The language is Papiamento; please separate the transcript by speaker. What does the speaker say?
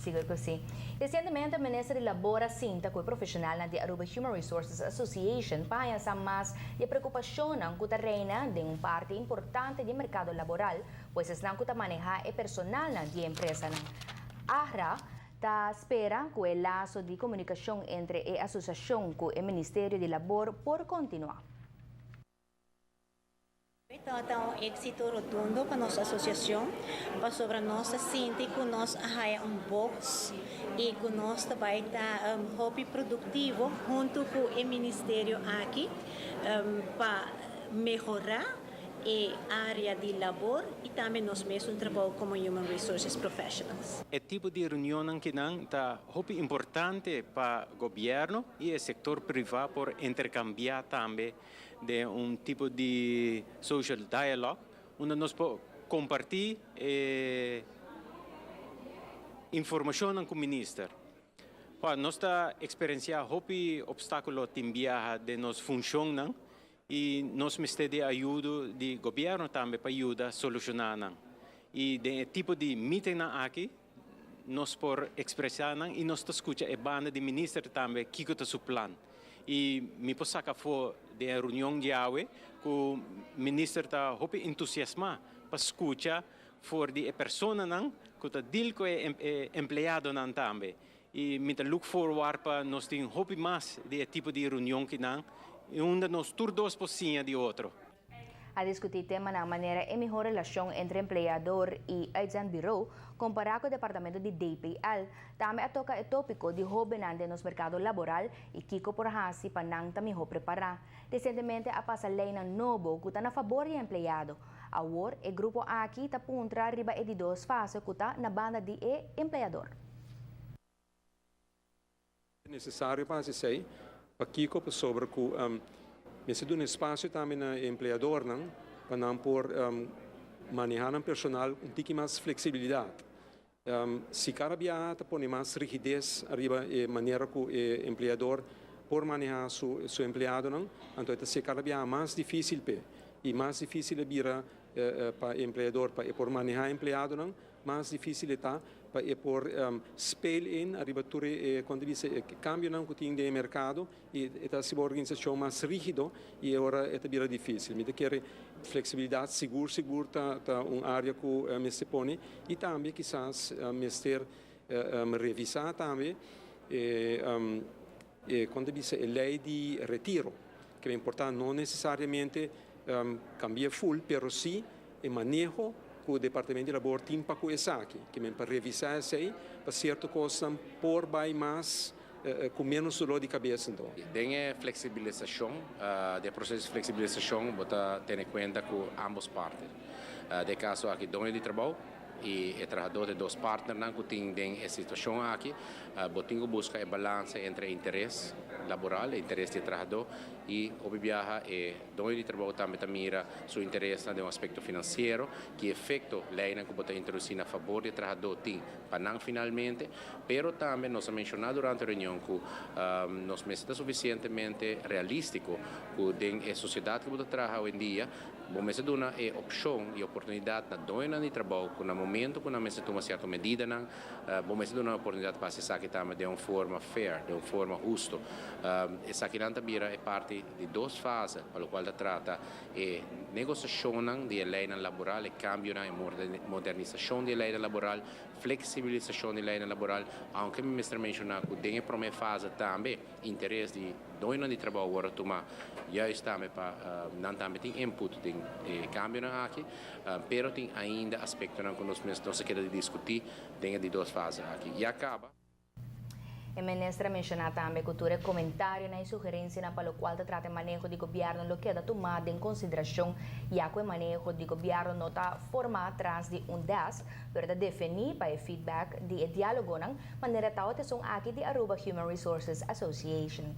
Speaker 1: Sigur cu si. Recientemente, Minister di Labor a sinta cu profesional di Aruba Human Resources Association pa haya mas di preocupacion cu ta reina den un parti importante di mercado laboral, pues esnan cu ta maneha e personal di empresa. AHRA ta spera cu e laso di comunicacion entre e asociacion cu e Ministerio di Labor por continua.
Speaker 2: Ta un exito rotundo pa nos asociacion, pasobra nos a sinti cu nos a haya un voz y cu nos tambe ta hopi productivo hunto cu e ministerio aki pa mehora e area di labor y tambe nos mes trabou como Human Resources Professionals.
Speaker 3: E tipo di reunion cu nan ta hopi importante pa gobierno y e sector priva por intercambia tambe di un tipo di social dialogue, unda nos por comparti informacion cu minister. Pa nos ta experiencia hopi obstaculo tin biaha den nos funcion y nos mester di ayudo di gobierno tambe pa yuda soluciona nan. Y e tipo di meeting aki nos por expresa y nos ta scucha e banda di minister tambe kico ta su plan. Y mi por saca for di e reunion di awe cu minister ta hopi entusiasma pa scucha for di e persona nan cu ta deal cu e empleado nan tambe. Y mi ta look forward pa nos tin hopi mas di e tipo di reunion cu nan unda nos tur dos por siña di otro.
Speaker 1: A discuti tema na manera e mihor relacion entre empleador y uitzendbureau compara cu e departamento di DPL. Tambe a toca e topico di hoben den nos mercado laboral y kico por haci pa nan ta mihor prepara. Recientemente a pasa ley nobo cu ta na fabor di empleado. Awor, e grupo aki ta puntra riba e di dos fase cu ta na banda di e empleador.
Speaker 4: Ta necesario pa haci pakico pasobra cu mester duna espacio tambe na empleador nan pa nan por maneha nan personal un tiki mas flexibilidad. Si cada biaha ta pone mas rigidez ariba e manera cu e empleador por maneha su empleado nan, anto ta ser cada biaha mas dificil pe y mas dificil bira pa empleador pa por maneha empleado nan, mas dificil ta pa e por speel in ariba tur e con ta bisa cambio nan cu tin den mercado y ta haci organisacion mas rigido y awor ta bira dificil. Mi ta kere flexibilidad sigur sigur ta un area cu mester pone y tambe kisas mester revisa tambe con ta bisa e ley di retiro, cu ta importante, no necesariamente cambia full, pero si e maneho cu e departamento di labor tin pa cu esaki, kiermen pa revisa esey, pa cierto cos por bay mas cu menos dolor di cabes anto.
Speaker 5: Den flexibilisacion, e proceso di flexibilisacion, bo ta tene cuenta cu ambos parti. Den caso aki, doño di trabou y e trahador, e dos partnernan cu tin den e situacion aki, bo tin cu busca e balansa entre interes laboral, interes di trahador y hopi biaha e doño di trabou tambe ta mira su interes den un aspecto financiero, cu efecto ley cu bo ta introduci na fabor di trahador tin pa nan finalmente, pero tambe nos a menciona durante e reunion cu nos mester ta suficientemente realistico cu den e sociedad cu bo ta traha awendia, bo mester duna e opcion y oportunidad na doño di trabou cu na momento cu nan mester tuma cierto medida nan, bo mester duna oportunidad pa esaki tambe di un forma fair, di un forma husto. Esaki nan tambe e parti di dos fase, pa locual ta trata e negociacion di ley laboral, e cambio na modernisacion di ley laboral, flexibilisacion di ley laboral, aunke mi mester menciona cu den e prome fase tambe interes di doño di trabou a wordo tuma juist tambe pa nan tambe tin input den cambio aki, pero tin ainda aspecto cu nos nos kier discuti den e dos fase aki. Y caba.
Speaker 1: E minister a menciona tambe cu tur comentario y sugerencia pa locual ta trata maneho di gobierno lo keda tuma den consideracion, ya cu e maneho di gobierno no ta forma tras di un desk, pero ta defini pa e feedback di dialogo nan manera ta esun aki di Aruba Human Resources Association.